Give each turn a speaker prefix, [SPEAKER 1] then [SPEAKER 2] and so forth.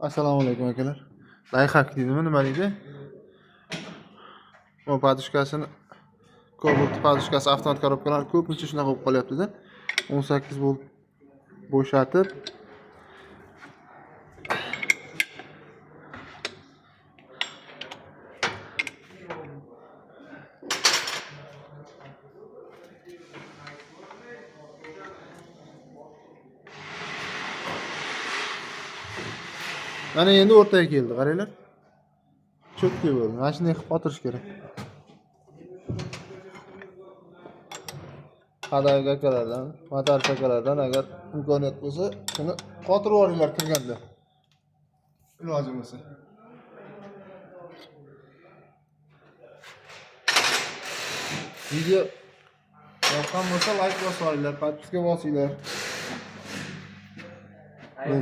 [SPEAKER 1] Assalomu alaykum, akalar. Лайфхак deydimi, nima deydi? Bu подушка sini, Cobalt подушка si, avtomat коробка lar ko'pincha shunaqa bo'lib qolyapti-da. 18 volt bo'shatib, mana endi o'rtaga keldi, qaranglar. Чётко bo'ldi. Mana shunday qilib qotirish kerak. Hadak akalardan, motorchi akalardan agar imkoniyat bo'lsa, shuni qotirib yuboringlar kirganda. Iloji bo'lsa. Video yoqqan bo'lsa, layk bosib yuboringlar, подписка bosinglar.